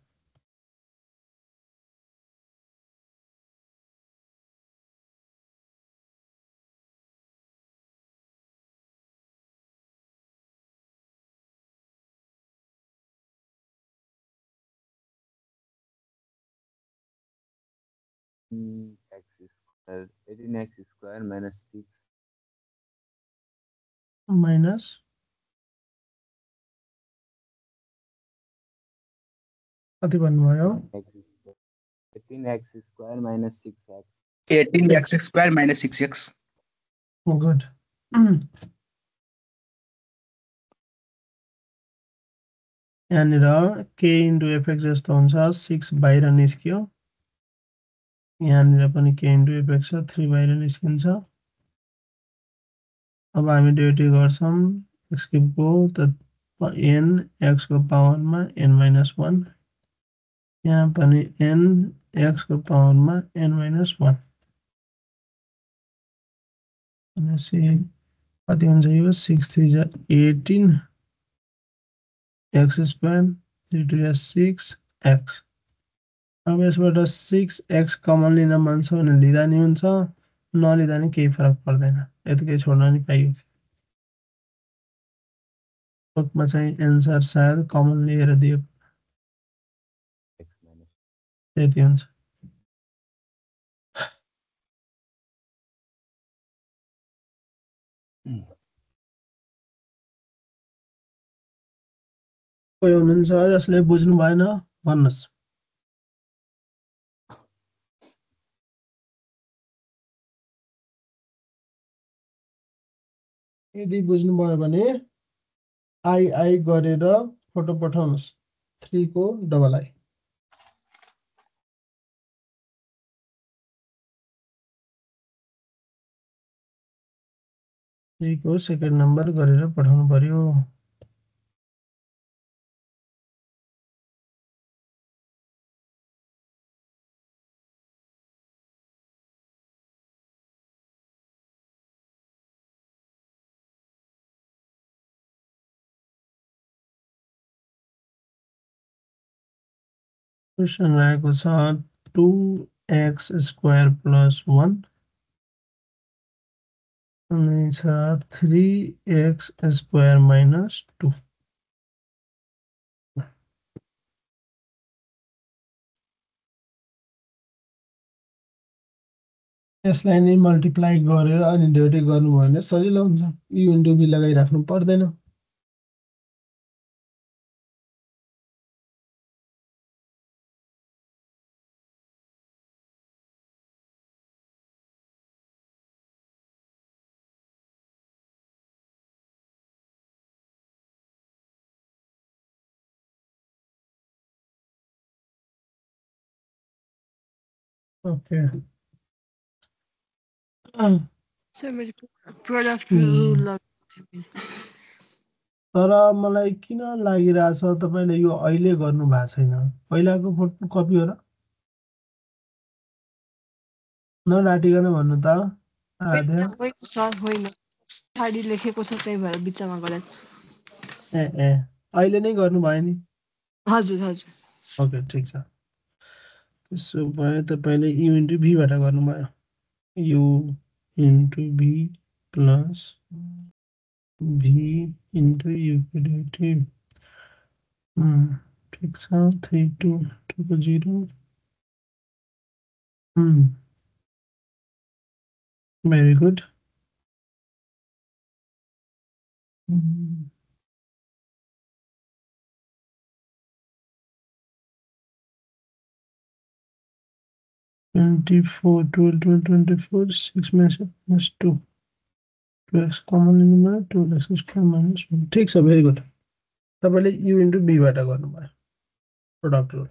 Speaker 3: x² 18x² -6
Speaker 1: माइनस कति भन्नुभयो?
Speaker 3: 18x² -6x
Speaker 4: 18x² - 6x।
Speaker 1: Good. यहाँनिर k इन्टु एफएक्स जस्तो हुन्छ, 6 बाहिर निस्क्यो। यहाँनिर पनि k इन्टु एफएक्स छ, 3 बाहिर निस्किन्छ। अब हामी डेरिभेटिभ गर्छौँ x क्युबको, त n x को पावरमा n - 1, यहाँ पनि n x को पावरमा n - 1। भनेपछि कति हुन्छ यो? 6 3 जा 18 x² 3 2 जा 6x। अब यसबाट 6x कमन लिन मन छ भने लिँदा नि हुन्छ, नलिँदा नि केही फरक पर्दैन, यतिकै छोड्न नि पाइयो। फोर्थमा चाहिँ एन्सर सायद कमन लिएर दियो
Speaker 3: x minus
Speaker 1: त्यति हुन्छ कोही हुनुहुन्छ जसले बुझ्नु भएन भन्नुहोस् यदि बुझ्नुभयो भने आई गरेर फोटो पठाउनुहोस् 3 को डबल आई को सेकेन्ड नम्बर गरेर पठाउनु पर्यो क्वेसन रहेको छ 2x स्क्वायर प्लस 1 अनि छ 3x स्क्वायर माइनस 2 यसलाई नै मल्टिप्लाई गरेर अनि डिभाइड गर्नुभयो भने सजिलो हुन्छ यु इन्टु बी लगाइराख्नु पर्दैन ओके
Speaker 5: सर मैले प्रोडक्ट रुल लगाएको थिएँ
Speaker 1: तर मलाई किन लागिरहेछ तपाईले यो अहिले गर्नु भएको छैन पहिलाको फोटो कपी हो र नडाटिकन भन्नु त आराध्या
Speaker 5: होइन सर होइन पछाडि लेखेको छ त्यही भएर बिचमा गलत
Speaker 1: ए अहिले नै गर्नु भयो नि
Speaker 5: हजुर हजुर
Speaker 1: ओके ठिक छ त्यसो भए तपाईले यु इन्टु भी बाट गर्नुभयो U into V plus V into U को डेरिभेटिभ ठिक छ 3 2 2 को 0 very good 24 12 24 6 minus 2 2x common लिनुमा 2x स्क्वायर माइनस 1 ठिक छ भेरी गुड तपाईले यु इन्टु बी बाट गर्नुभयो प्रोडक्ट रुल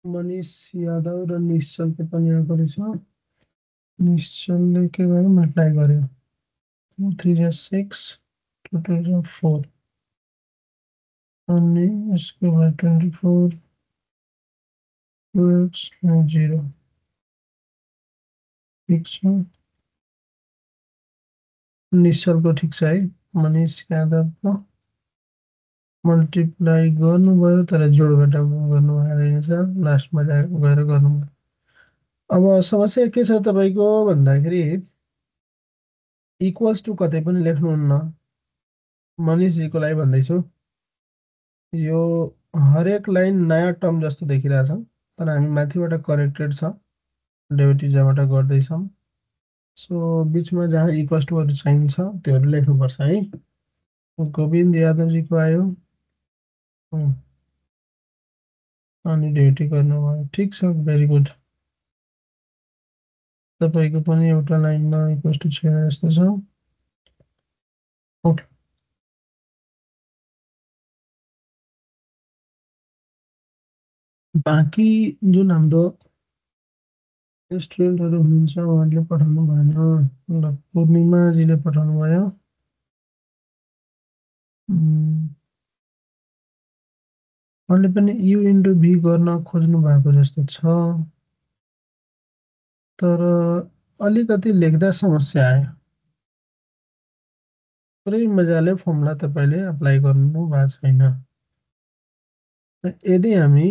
Speaker 1: मनीष यादव र निश्चलको पनि आएको रहेछ निश्चलले के गर्यो मल्टिप्लाई गर्यो 2 3 6 2 2 4 अनि यसको भयो 24 2x 0 ठिक छ निश्चलको ठिक छ है मनीष यादवको मल्टिप्लाई गर्नुभयो तर जोडघटा गर्नुभयो रहेछ लास्टमा गएर गर्नुभयो अब समस्या के छ तपाईको भन्दाखेरि इक्वल्स टु कतै पनि लेख्नुहुन्न मनीषजीको लागि भन्दैछु यो हरेक लाइन नयाँ टर्म जस्तो देखिरहेछ तर हामी माथिबाट करेक्टेड छ डेरिभेटिभ जहाँबाट गर्दैछौँ सो बीचमा जहाँ इक्वल्स टुहरू चाहिन्छ त्योहरू लेख्नुपर्छ है गोविन्द यादवजीको आयो अनि डेरिभेटिभ गर्नुभयो ठिक छ भेरी गुड तपाईको पनि एउटा लाइनमा इक्वल्स टु छैन जस्तो छ ओके बाँकी जुन हाम्रो स्टुडेन्टहरू हुनुहुन्छ उहाँहरूले पठाउनु भएन ल पूर्णिमाजीले पठाउनु भयो उहाँले पनि यु इन्टु भी गर्न खोज्नु भएको जस्तो छ तर अलिकति लेख्दा समस्या आयो पुरै मजाले फर्मुला तपाईले अप्लाई गर्नु भएको छैन यदि हामी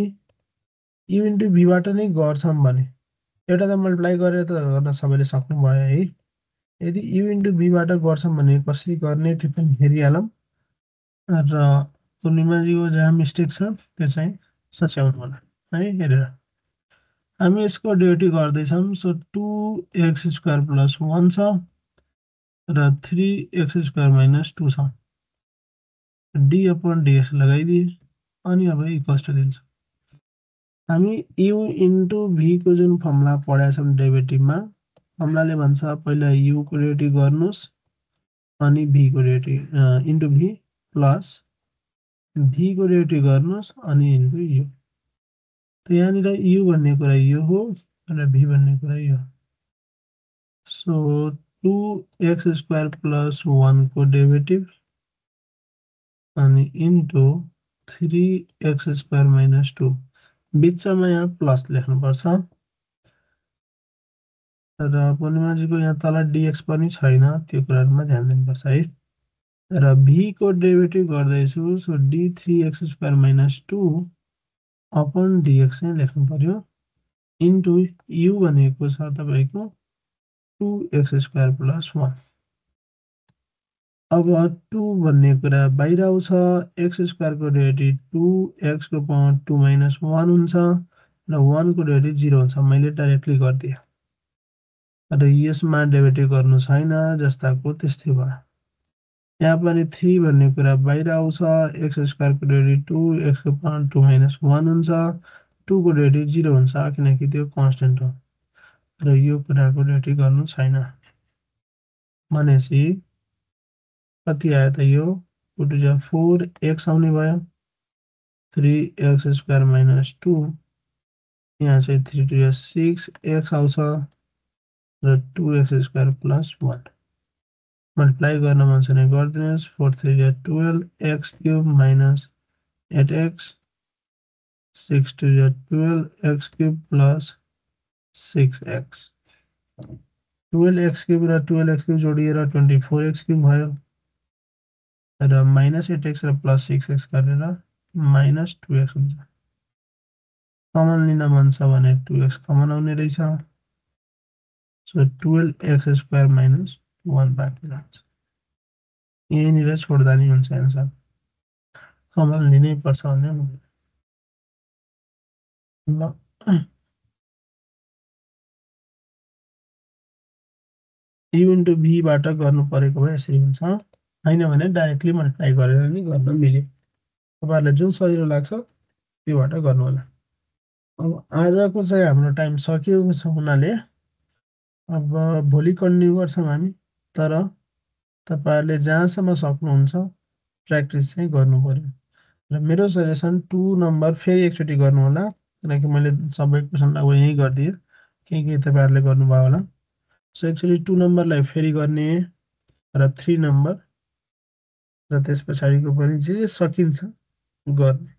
Speaker 1: यु इन्टु भीबाट नै गर्छौँ भने एउटा त मल्टिप्लाई गरेर त गर्न सबैले सक्नुभयो है। यदि u इन्टु v बाट गर्छौँ भने कसरी गर्ने त्यो पनि हेरिहालौँ र पूर्णिमाजीको जहाँ मिस्टेक छ त्यो चाहिँ सच्याउनु होला है हेरेर। हामी यसको डेरिभेटिभ गर्दैछौँ। सो 2x² + 1 छ र 3x² - 2 छ। d/dx लगाइदिए अनि अब इक्वल्स टु दिन्छ। हामी u इन्टु v को जुन फर्मुला पढाएका छौँ डेरिभेटिभमा, फर्मुलाले भन्छ पहिला u को डेरिभेटिभ गर्नुहोस् अनि v को derivative into v plus v को डेरिभेटिभ गर्नुहोस् अनि इन्टु u। त यहाँनिर u भन्ने कुरा यो हो र v भन्ने कुरा यो। सो 2x² + 1 को डेरिभेटिभ अनि इन्टु 3x² - 2 बिचमा यहाँ प्लस लेख्नुपर्छ र पूर्णिमाजीको यहाँ तल dx पनि छैन, त्यो कुरामा ध्यान दिनुपर्छ है। र v को डेरिभेटिभ गर्दैछु। सो d3x² - 2 अपन dx चाहिँ लेख्नु पर्यो इन्टु u भनेको छ तपाईको 2x² + 1। अब 2 भन्ने कुरा बाहिर आउँछ, x² को डेरिभेटिभ 2x को पावर 2 - 1 हुन्छ र 1 को डेरिभेटिभ 0 हुन्छ। मैले डाइरेक्टली गरिदिएँ र यसमा डेरिभेटिभ गर्नु छैन, जस्ताको त्यस्तै भयो। यहाँ पनि 3 भन्ने कुरा बाहिर आउँछ, x² को डेरिभेटिभ 2x को पावर 2 - 1 हुन्छ, 2 को डेरिभेटिभ 0 हुन्छ किनकि त्यो कन्स्टेन्ट हो र यो कुराको डेरिभेटिभ गर्नु छैन। भनेपछि कति आयो त यो 2 to 4 x आउने भयो, 3x² - 2 यहाँ चाहिँ 3 to 6 x आउँछ र 2x² + 1 मल्टिप्लाई गर्न मन छ भने गरिदिनुहोस्। 4 3 12 x³ - 8x 6 2 12 x³ + 6x 12x³ र 12x³ जोडिएर 24x³ भयो र -8x र +6x गरेर -2x हुन्छ। कमन लिन मन छ भने 2x कमन आउने रहेछ। सो 12x² - 1 बाँकी रहन्छ। यहीँनिर छोड्दा नि हुन्छ एन्सर, कमन लिनै पर्छ भन्ने हुँदैन। ल u इन्टु v बाट गर्नु परेको भए यसरी हुन्छ, हैन भने डाइरेक्टली मल्टिप्लाई गरेर नि गर्न मिल्यो। तपाईहरुलाई जुन सजिलो लाग्छ त्योबाट गर्नु होला। अब आजको चाहिँ हाम्रो टाइम सकिएको छ हुनाले अब भोलि कन्टिन्यू गर्छौं हामी। तर तपाईहरुले जहाँसम्म सक्नुहुन्छ प्र्याक्टिस चाहिँ गर्नु पर्यो र मेरो सजेसन 2 नम्बर फेरि एकचोटी गर्नु होला, किनकि मैले सबै क्वेशनलाई अब यही गर्दिए, के तपाईहरुले गर्नुभयो होला। सो एक्चुअली 2 नम्बरलाई फेरि गर्ने र 3 नम्बर र त्यसपछाडिको पनि जे सकिन्छ गर्ने,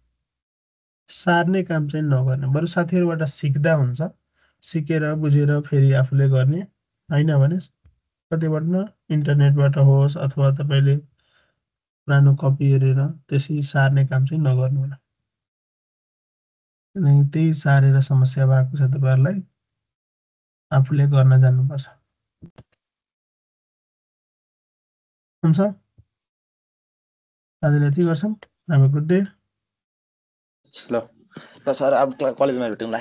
Speaker 1: सार्ने काम चाहिँ नगर्ने। बरु साथीहरुबाट सिक्दा हुन्छ, सिकेर बुझेर फेरि आफूले गर्ने, हैन भने कतैबाट न इन्टरनेटबाट होस् अथवा तपाईले पुरानो कपी हेरेर त्यसै सार्ने काम चाहिँ नगर्नु होला। किनकि त्यही सारेर समस्या भएको छ तपाईहरुलाई, आफूले गर्न जान्नुपर्छ। हुन्छ, आजलाई यति गर्छौं। Have a good day.
Speaker 6: ल सर अब कलेजमा भेटौँला।